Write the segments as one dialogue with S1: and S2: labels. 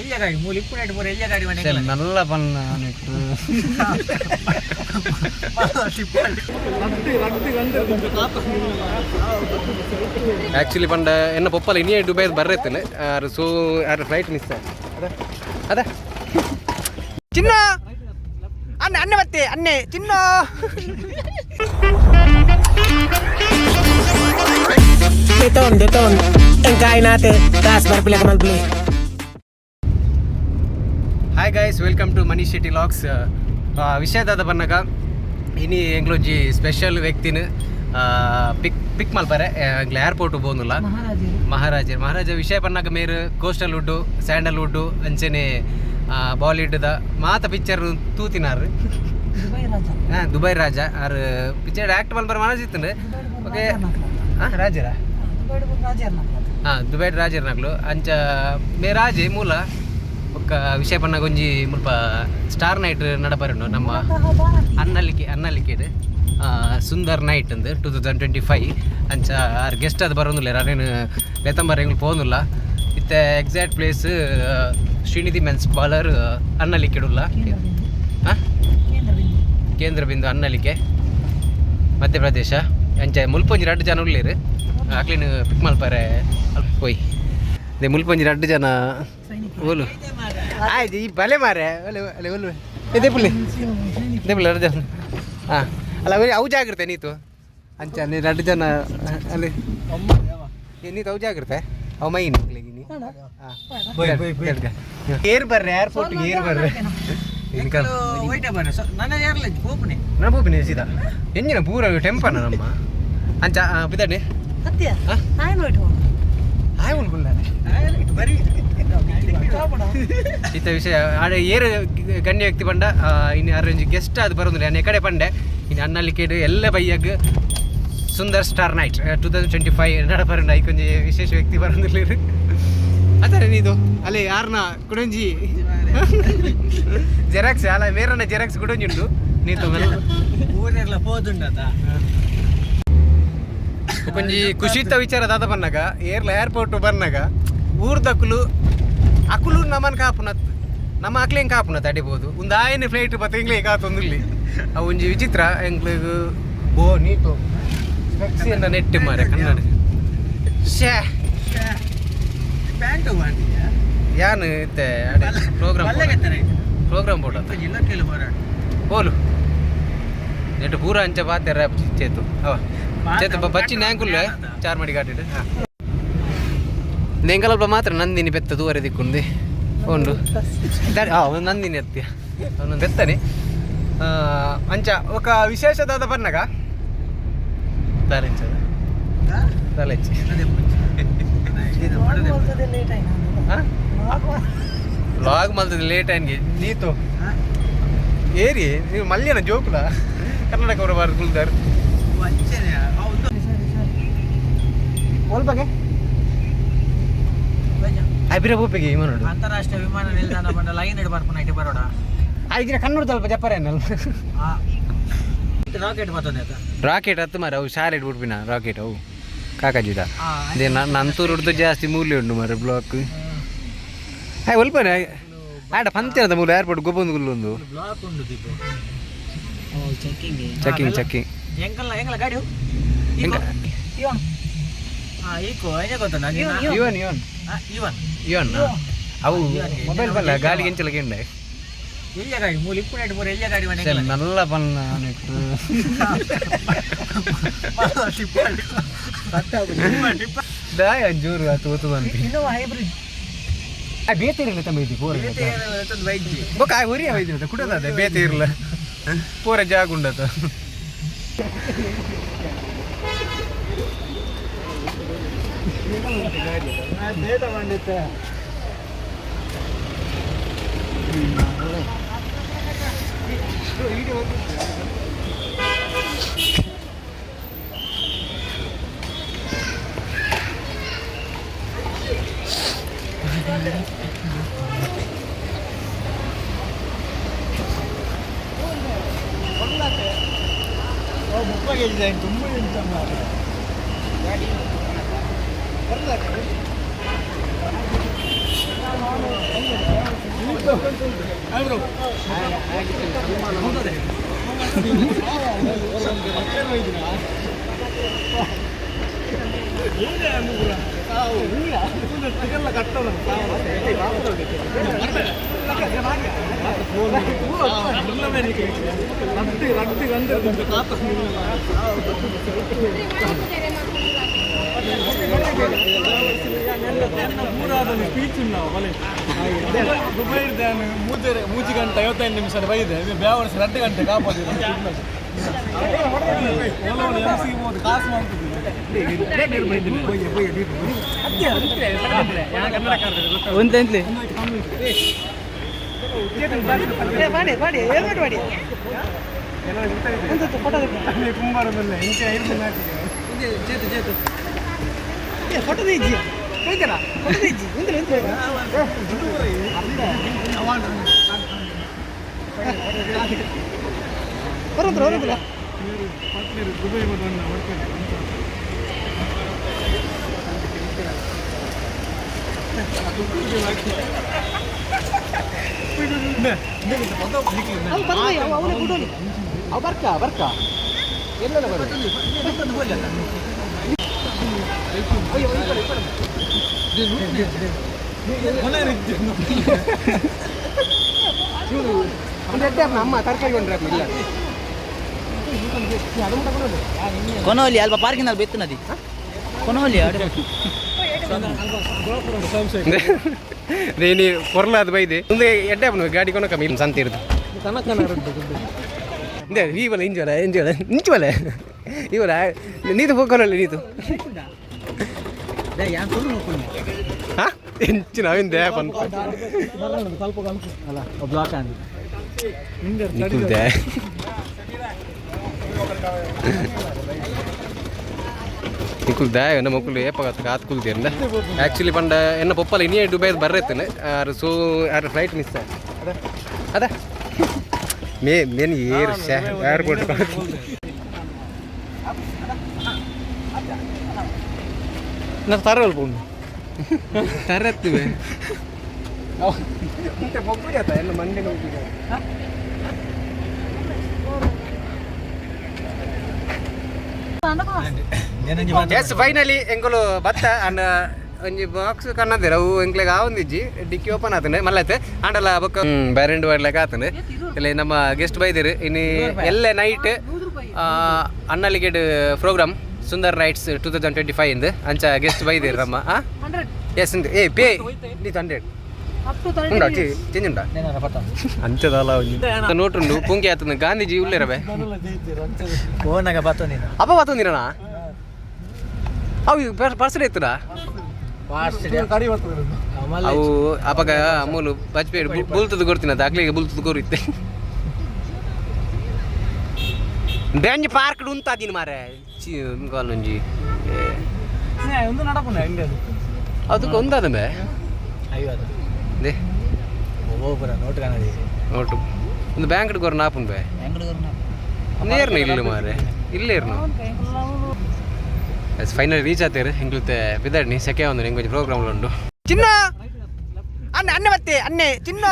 S1: ಎಲ್ಯ ಗಾಡಿ ಮೂಲ ಇಪ್ಪು ಪೂರ ಎಲ್ಯ ಗಾಡಿ ಮನೆ.
S2: നല്ല ಪನ್ನ. ಆಕ್ಚುಲಿ ಪಂಡ ಎನ್ನ ಪೊಪ್ಪಲ ಇನಿಯೇ ದುಬೈ ಬರ್ರೈತೇನೆ ಆರು. ಸೊ ಆರು ಫ್ಲೈಟ್ ಮಿಸ್ ಅದ ಅದ. ಚಿನ್ನ ಅಣ್ಣ ಅಣ್ಣ ಮತ್ತೆ ಅನ್ನೆ ಚಿನ್ನ.
S3: Deton, deton. Ang kain natin. Taas, barpila ka malbili.
S2: Hi guys, welcome to Manish Shetty vlogs. ವಿಷಯದಾದ ಬನ್ನಗ ಇನಿ ಎಂಗ್ಲೊಂಜಿ ಸ್ಪೆಷಲ್ ವ್ಯಕ್ತಿನ ಪಿಕ್ ಪಿಕ್ ಮಲ್ಪರೆ ಎಂಗ್ಲ ಏರ್ಪೋರ್ಟ್ ಪೋಂದುಲ್ಲ. ಮಹಾರಾಜರು ಮಹಾರಾಜ ವಿಷಯ ಪನ್ನಾಗ ಮೇರು ಕೋಸ್ಟಲ್ ವುಡ್ಡು, ಸ್ಯಾಂಡಲ್ ವುಡ್ಡು, ಅಂಚನೆ ಬಾಲಿವುಡ್ದ ಮಾತ ಪಿಕ್ಚರ್ ತೂತಿನಾರು. ಹಾಂ, ದುಬೈ ರಾಜ ಆರ್ ಪಿಕ್ಚರ್ ಆ್ಯಕ್ಟ್ ಮಲ್ಪರೆ ಮನಸ್ಸಿತ್ತು. ಓಕೆ, ಹಾಂ, ರಾಜರ, ಹಾಂ, ದುಬೈ ರಾಜರ್ನಾಗ್ಲು. ಅಂಚ ಮೇ ರಾಜೆ ಮೂಲ. ಬೊಕ್ಕ ವಿಷಯ ಪನ್ನಾಗ ಒಂಜಿ ಮುಲ್ಪ ಸ್ಟಾರ್ ನೈಟ್ ನಡಪರುಂಡು ನಮ್ಮ ಅನ್ನಲಿಕ್ಕೆ ಅನ್ನಲಿಕ್ಕೆ ಸುಂದರ್ ನೈಟ್ ಅಂದು 2025. ಅಂಚ ಆರ್ ಗೆಸ್ಟ್ ಅದು ಬರೋದಿಲ್ಲ, ಅರೇನು ಲೆತಂಬರ್ ಎಂಗ್ಲು ಪೋನುಲ್ಲ. ಇತ್ತೆ exact place Shreenidhi men's parlour, ಅನ್ನಲಿಕ್ಕಿಡುಲ್ಲ. ಹಾಂ, ಕೇಂದ್ರ ಬಿಂದು, ಅನ್ನಲಿಕ್ಕೆ, ಮಧ್ಯಪ್ರದೇಶ. ಅಂಚ ಮುಲ್ಪೊಂಜಿ ರಡ್ಡು ಜನ ಉಳ್ಳೇರು, ಅಕ್ಲಿನ ಪಿಕ್ ಮಲ್ಪರೆ ಪೋಯ್. ಅದೇ ಮುಲ್ಪೊಂಜಿ ರಡ್ಡು ಜನ ಓಲು. ಆಯ್ತು, ಈ ಬಲೆ ಮಾರೆ ಒಲೆ ಒಲೆ ಒಲು ಇದೇ ಪುಳ್ಳಿ ಇದೇ ಪುಳ್ಳಿ ಎರಡು ಜನ. ಹಾಂ, ಅಲ್ಲ, ಅವ್ರು ಅವು ಜಾಗ್ರತೆ ನೀತು. ಅಂಚ ನೀ ರಡ್ಡು ಜನ ಅಲ್ಲಿ ನೀತು, ಅವು ಜಾಗ್ರತೆ ಅವು ಮೈನ್. ಏರ್ ಬರ್ರೆ, ಏರ್ಪೋರ್ಟ್ಗೆ ಏರ್ ಬರ್ರೆ.
S1: ಹೋಯ್ಟ ಬರ್ರೆ ನನ್ನ ಏರ್ಲ ಪೋಪುನೆ.
S2: ನಾನು ಪೋಪಿನ ಸೀದಾ ಎಂಜಿನ ಪೂರ ಟೆಂಪನ ನಮ್ಮ ಅಂಚ ಬಿದ್ದಾಡಿ. ಹಾಂ, ಹಾಯ್ ಉಳ್ಗುಲ್ಲ.
S1: ಬರಿ.
S2: ಇತ್ತ ವಿಷಯ ಆಡೆ ಏರು ಗಣ್ಯ ವ್ಯಕ್ತಿ ಪಂಡ ಇನ್ನು ಅರೇಂಜ್ ಗೆಸ್ಟ್ ಅದು ಬರೋದಿಲ್ಲ. ನಾನು ಕಡೆ ಪಂಡೆ ಇನ್ನು ಅನ್ನಲಿಕ್ಕೆ ಎಲ್ಲ ಬೈಯಾಗ ಸುಂದರ್ ಸ್ಟಾರ್ ನೈಟ್ 2025 ನಡಪರಂಡ ಐಕೊಂಜಿ ವಿಶೇಷ ವ್ಯಕ್ತಿ ಬರೋದಿಲ್ಲ. ಅದೇ ಇದು ಅಲ್ಲಿ ಯಾರನ್ನ ಕುಡಂಜಿ ಜೆರಾಕ್ಸ್ ಅಲ್ಲ, ಬೇರನ್ನ ಜೆರಾಕ್ಸ್ ಕುಡಂಜಿ ಉಂಟು ನೀತು.
S1: ಊರೆಲ್ಲ ಪೋದುಂಡತ.
S2: ಒಂಜಿ ಖುಷಿತ ವಿಚಾರ ದಾದ ಬನ್ನಾಗ ಏರ್ಲ ಏರ್ಪೋರ್ಟ್ ಬನ್ನಾಗ ಊರ್ದಕ್ಕಲು ಅಕುಲು ನಮನ್ ಕಾಪುನತ್, ನಮ್ಮ ಅಕ್ಲೇನ್ ಕಾಪುನತ್ ಅಡಿಬೋದು. ಒಂದು ಆಯನ ಫ್ಲೈಟ್ ಬತ್ತ ಎಂಗ್ಲೇ ಕಾತೊಂದುಲ್ಲಿ. ಅವು ಒಂಜಿ ವಿಚಿತ್ರ ಎಂಗ್ಲಿಗ್. ಓ ನೀತು ಸ್ಪೆಕ್ಸ್ ಎಲ್ಲ ನೆಟ್ಟಿ ಮಾರೆ ಕನ್ನಡ. ಶ್ಯಾ.
S1: ಪ್ಯಾಂಟ್ ಮಾಡ್ತೀಯಾ?
S2: ಯಾನ್ ಇತ್ತೆ ಪ್ರೋಗ್ರಾಮ್ ಪ್ರೋಗ್ರಾಮ್ ಬೋರ್ಡ್
S1: ಜಿಲ್ಲಾ ಕೇಳು ಹೋರಾಟ.
S2: ಹೋಲು ನೆಟ್ಟು ಪೂರ ಅಂಚ ಪಾತೆರ ಚೇತು ಅವ ಚೇತು ಬಚ್ಚಿ ನ್ಯಾಂಕುಲ್ಲ ಚಾರ್ ಮಾಡಿ ಗಾಟಿಡ್. ಹಾಂ, ಎಂಕಲ್ಪ ಮಾತ್ರ ನಂದಿನಿ ಬೆತ್ತ ದೂರ ದಿಕ್కుంది ಉಂಡು. ಹಾಂ, ಒಂದು ನಂದಿನಿ ಅತ್ಯ ಅವನೊಂದು ಬೆತ್ತನೆ. ಅಂಚ ఒక ವಿಶೇಷದಾದ ಬನ್ನಗ ದಾಲೆಂಚ ದಾಲೆಂಚಿ. ಹಾಂ, ವ್ಲಾಗ್ ಮಲ್ತದೆ ಲೇಟ್ ಆಯ್ಗೆ ನೀತು. ಏರಿ ನೀವು ಮಲ್ಯನ ಜೋಕುಲ ಕರ್ನಾಟಕ ಅವರ ಬಾರ್ ಕುಲ್ದಾರ್. ಬಗ್ಗೆ ಅಭಿರ ಭೂಪಿಗೆ ನೋಡು.
S1: ಅಂತಾರಾಷ್ಟ್ರೀಯ ವಿಮಾನ ನಿಲ್ದಾಣ ಬಂದ ಲೈನ್ ಇಡಬಾರ್ದು ನೈಟ್ ಬರೋಡ.
S2: ಐದಿನ ಕನ್ನಡ ಸ್ವಲ್ಪ ಜಪ್ಪರೇನಲ್ಲ.
S1: ರಾಕೆಟ್ ಬರ್ತದೆ ಆತ.
S2: ರಾಕೆಟ್ ಹತ್ತು ಮಾರ, ಅವು ಶಾಲೆ ಬಿಡ್ಬಿನ ರಾಕೆಟ್ ಅವು ಕಾಕಾಜಿದ. ಅದೇ ನಂತೂರು ಹಿಡ್ದು ಜಾಸ್ತಿ ಮೂಲೆ ಉಂಟು ಮಾರ ಬ್ಲಾಕ್. ಹಾಯ್ ಒಲ್ಪನೆ ಆಡ ಪಂತಿನದ ಮೂಲೆ ಏರ್ಪೋರ್ಟ್ ಗೊಬ್ಬೊಂದು ಗುಲ್ಲೊಂದು.
S1: ಬ್ಲಾಕ್ ಉಂಡು ದೀಪು.
S2: Checking checking.
S1: ಎಂಕಲ್ಲ ಎಂಕಲ್ಲ ಗಾಡಿ.
S2: ಎಂಕ?
S1: ಹಾ, ಈಕೋ ಏನೇ ಗೊತ್ತ?
S2: ಇವನ್ ಇವನ್.
S1: ಇವನ್.
S2: ಇವನ್ ಅವು ಮೊಬೈಲ್ ಬಲ್ಲ ಗಾಳಿ ಎಂಚಲ ಕೆಂಡೆ.
S1: ಎಲ್ಯ ಗಾಡಿ ಮೂಲ ಇಪ್ಪು ನೈಟ್ ಪೂರ ಎಲ್ಯ ಗಾಡಿ ಮನೆ.
S2: ನಲ್ಲ ಪನ್ನ. ದಾಯ ಜೋರು ಆತು ಓತು ಬಂತು. ಆ ಬೇತೆ ಇರಲ್ಲ ತಮ್ಮ ಇದು ಪೂರ. ಬೊಕ್ಕ ಆ ಒರಿಯ ವೈದ್ಯ ಕುಡದ ಬೇತೆ ಇರಲ್ಲ ಪೂರ ಜಾಗ ಉಂಡತ.
S1: ಮೂಜಿ ಗಂಟೆ 55 ನಿಮಿಷ ಬೈದೆ ಬ್ಯಾವರ್ಸ್ 2 ಗಂಟೆ ಕಾಪಾಡಿ ಕಾಸು
S4: ಒಂದೆಂತ್ಲಿ
S2: ಬರ್ಕ ಬರ್ಕ ಎಲ್ಲೆಲ್ಲ ಬರೋದು? ಒಂದು ಎಡ್ಡೆ ಹಾಕ್ನ ಅಮ್ಮ ತರಕಾರಿ ಕೊಂಡ್ರೆ ಇಲ್ಲ.
S4: ಕೊನೋಲಿ ಅಲ್ಪ ಪಾರ್ಕಿನಲ್ಲಿ ಬೆತ್ತು ನದಿ ಕೊನೋಲಿ ಆಡು.
S2: ನೀ ಕೊರ್ಲ ಅದು ಬೈದೆ ಮುಂದೆ ಎಡ್ಡೆ ಹಾಕ್ನ ಗಾಡಿ ಕೊನ ಕಮ್ಮಿ ಇಲ್ಲ ಸಂತ ಇರ್ದು ಇವಲ ಇಂಜೋಲ ಇಂಜೋಲ ಇಂಚುವಲೆ ಇವಲ ನೀತು ಪೋಕೊಲ್ಲ ನೀತು. ಹಾ ಎಂಚಿನ ಅವಿಂದ ಪನ್ಪ ನಿಕುಲ್ದೆ ನಿಕುಲ್ದೆ ಎನ್ನ ಮಕ್ಕಳು ಏಪ ಕಾತ್ ಕುಲ್ತೀರಂದ ಆ್ಯಕ್ಚುಲಿ ಪಂಡ ಎನ್ನ ಪೊಪ್ಪಲ ಇನ್ನೇ ದುಬೈದ್ ಬರ್ರೆತ್ತನೆ ಆರು ಸೋ ಆರು ಫ್ಲೈಟ್ ಮಿಸ್ ಅದ ಮೇ ಮೇನ್ ಏರ್ ಏರ್ಪೋರ್ಟ್.
S1: ನಾನು ತರವಲ್ ಪೋಂಡು.
S2: ತರತ್ತುವೆ ಮತ್ತೆ ಪೊಪ್ಪು ಆತ ಎಲ್ಲ ಮಂಡೆ ನೋವು. ಎಸ್, ಫೈನಲಿ ಎಂಕುಲು ಬತ್ತ ಅಂಡ್ ಒಂಜಿ ಬಾಕ್ಸ್ ಕನ್ನದಿರ ಅವು ಎಂಕ್ಲೆಗ್ ಆವೊಂದಿಜ್ಜಿ. ಡಿಕ್ಕಿ ಓಪನ್ ಆತಂಡೆ ಮಲ್ಲತ್ತೆ ಆಂಡಲ ಬೊಕ್ಕ ಬ್ಯಾರೆಂಡ್ ಬರ್ಲೆಕ್ ಆತಂಡೆ. ಇಲ್ಲಿ ನಮ್ಮ ಗೆಸ್ಟ್ ಬೈದಿರು. ಇನ್ನು ಎಲ್ಲೆ ನೈಟ್ ಅಣ್ಣಲಿಗೆಡ್ ಪ್ರೋಗ್ರಾಮ್ ಸುಂದರ್ ನೈಟ್ಸ್ 2025 ಇಂದ ಅಂಚ ಗೆಸ್ಟ್ ಬೈದಿರು ನಮ್ಮ. ಆ ಎಸ್ ಏ ಪೇ ನೀ 100 ಉಂಡಾ? ಚೇಂಜ್ ಉಂಡಾ? ಅಂಚದಲ್ಲ ನೋಟ್ ಉಂಡು. ಪುಂಕಿ ಆತಂದು ಗಾಂಧೀಜಿ ಉಲ್ಲೇರವೆ.
S4: ಫೋನಾಗ ಬತ್ತು ನೀನು.
S2: ಅಪ್ಪ ಬತ್ತಂದಿರಣ ಅವು ಪರ್ಸನ್ ಇತ್ತದ. ಅವು ಅಪಗ ಅಮೂಲು ಬಜ್ಪೇಡು ಬುಲ್ತದ ಕೊಡ್ತೀನಿ ಅದು ಅಗ್ಲಿಗೆ ಬುಲ್ತದ ಕೊರಿತ್ತೆ. ಬೆಂಜ್ ಪಾರ್ಕ್ ಉಂತಾದೀನಿ ಮಾರೆ ಒಂಜಿ.
S1: ಒಂದು ನಡಪುಂಡ ಹೆಂಗೆ ಅದು?
S2: ಅದಕ್ಕೆ ಒಂದಾದ ಬೇ.
S4: ಅಯ್ಯೋ ಅದು.
S2: They.
S4: ಒಬ್ಬೊಬ್ಬರ ನೋಟ್ ಕಾಣದಿ.
S2: ನೋಟು ಒಂದು ಬ್ಯಾಂಕ್ ಕೊರ ನಾಪುನ್ ಬೇ. ನೇರ್ನ ಇಲ್ಲ ಮಾರೆ, ಇಲ್ಲೇರ್ನು. ಎಸ್, ಫೈನಲ್ ರೀಚ್ ಆತೇರು. ಎಂಗ್ಲುತ್ತೆ ಬಿದಡ್ನಿ ಸೆಕೆ ಒಂದು ಎಂಗೊಂಜಿ ಪ್ರೋಗ್ರಾಮ್ ಉಂಡು. ಚಿನ್ನ ಅಣ್ಣ ಅಣ್ಣ ಮತ್ತೆ ಅಣ್ಣೆ ಚಿನ್ನ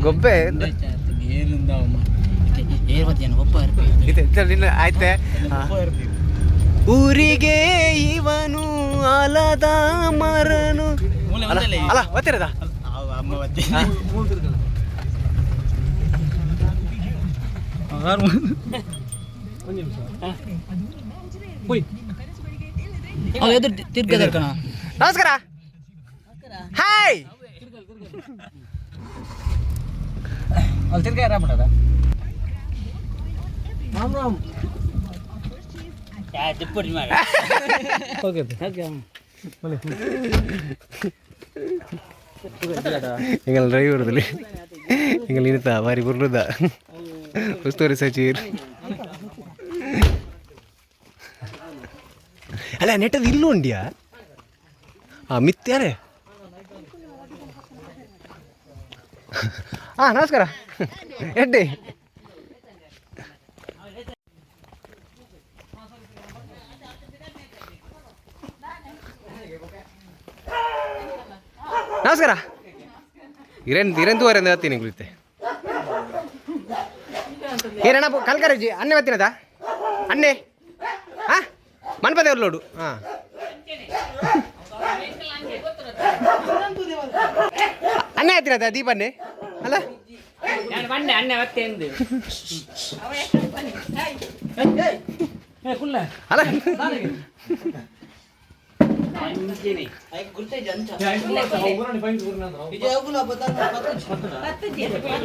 S2: ಗೊಬ್ಬೆ. ಇದೆ ನಿನ್ನ ಆಯ್ತೆ. ಊರಿಗೆ ಇವನು ಅಲದ ಮರನು ಅಲ್ಲ ಅಲ್ಲ ಗೊತ್ತಿರದ.
S4: ತಿರ್ಗದರ್ಕಣ.
S2: ನಮಸ್ಕಾರ, ಹಾಯ್.
S4: ಅಲ್ಲಿ ತಿರ್ಗ ಯಾರ?
S1: ರಾಮ್ ರಾಮ್.
S4: ಓಕೆ.
S2: ಎಂಗಲ್ ಡ್ರೈವರ್ದಲ್ಲಿ ಎಂಗಲ್ ನಿಂತ ಬಾರಿ ಬುರ್ಲುದ ಉಸ್ತುವಾರಿ ಸಚಿವರು ಅಲ್ಲ. ನೆಟ್ಟದ ಇಲ್ಲೂ ಉಂಡಿಯಾ? ಹಾಂ ಮಿತ್ಯಾರೆ. ಹಾಂ ನಮಸ್ಕಾರ ಎಡ್ಡೆ. ನಮಸ್ಕಾರ. ಇರೇನ್ ಇರೇನ್ ತೂವರೆ ಹತ್ತೀನಿ ಕುಳಿತೆ. ಏನಣ್ಣ, ಕಲ್ಕರಜ್ಜಿ ಅನ್ನೆ ಬತ್ತಿನದ ಅನ್ನೆ? ಹಾಂ, ಮನ್ಪದೇವ್ರ ಲೋಡು. ಹಾಂ, ಅನ್ನೆ ಹತ್ತಿರದ ದೀಪನ್ನೆ ಅಲ್ಲ. ಅಲ್ಲ,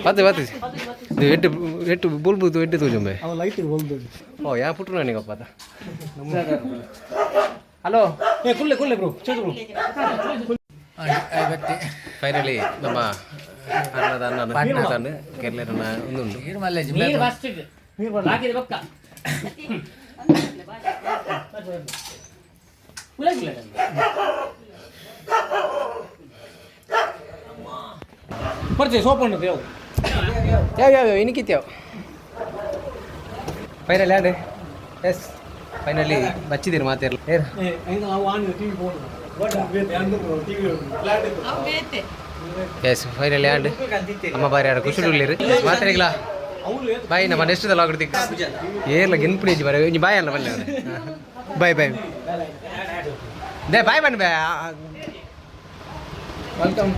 S2: ಪತ್ತೆ ಪತ್ತೆ ಇದು ಎಟ್ಟು ಎಟ್ಟು ಬುಲ್ಬುದು ಎಟ್ಟು ತೂಜುಂಬೆ.
S1: ಅವ ಲೈಟ್ ಹೊಲ್ದು.
S2: ಓ, ಯಾ ಪುಟ್ರು ನನಗೆ ಅಪ್ಪ. ಹಲೋ.
S1: ಏ ಕುಲ್ಲೆ ಕುಲ್ಲೆ ಬ್ರೋ, ಚೇತು ಬ್ರೋ.
S2: ಫೈನಲಿ ನಮ್ಮ ಅನ್ನದ ಅನ್ನ ತಂದು ಕೇರಳನ ಒಂದುಂಟು.
S1: ಬರ್ತೀವಿ ಸೋಪ್ ಉಂಟು ಯಾವ.
S2: ಯಾವ ಯಾವ ಯಾವ ಇನಿಕಿತ್ಯಾವ. ಫೈನಲ್ ಯಾರು? ಎಸ್, ಫೈನಲಿ ಬಚ್ಚಿದ್ದೀರಿ ಮಾತಿರಲಿ. ಏರ್
S1: ಅವು on TV TV.
S2: Yes, finally ಆಂಡ್ ಅಮ್ಮ ಬಾರಿ ಆಡ ಖುಷಿ ಉಳ್ಳಿರು ಮಾತ್ರೆಗಳ. ಬಾಯ್, ನಮ್ಮ ನೆಕ್ಸ್ಟ್ ಲಾಗ್ ಏರ್ಲ ಗಿನ್ಪುಡಿ ಬರ. ಬಾಯ್ ಅಲ್ಲ, ಬಲ್ಲೆ. ಬಾಯ್ ಬಾಯ್ they, ಬಾಯ್ ಬನ್ನಿ. ಬಾಯ್.
S1: Welcome.